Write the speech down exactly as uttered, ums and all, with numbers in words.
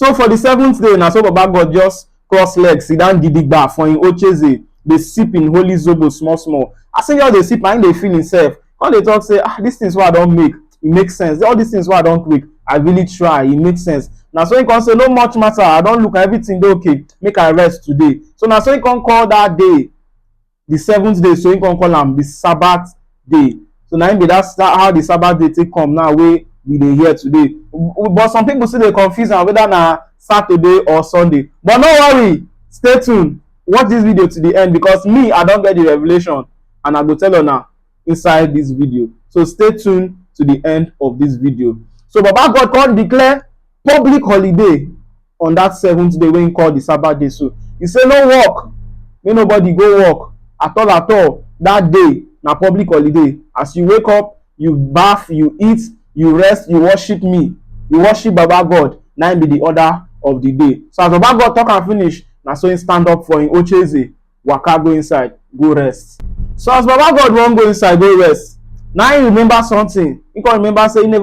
So for the seventh day, na so Baba God just cross legs, sit down gidigba for him ocheze, dey sip him holy zobo small small. As he just dey sip, na him dey feel himself. Come dey talk say, ah, these things wey I don make, e make sense. All these things wey I don make, I really try, e make sense. Na so he come say, no much matter, I don look, everything dey okay, make I rest today. So na so he come call that day the seventh day, so he come call am the Sabbath day. So na him be that sa- how the Sabbath day take come now wey we dey hear today. But some people still dey confuse am whether na Saturday or Sunday. But no worry, stay tuned. Watch this video to the end, because me, I don get the revelation, and I go tell una inside this video. So stay tuned to the end of this video. So Baba God come declare public holiday on that seventh day wey he call the Sabbath day. So he say, no work, make nobody go work at all at all. That day na public holiday. As you wake up, you baff, you eat, you rest, you worship me, you worship Baba God. Na him be the order of the day. So as Baba God talk am finish, na so he stand up for him ocheze, waka go inside, go rest. So as Baba God wan go inside go rest, na him remember something. He come remember say he never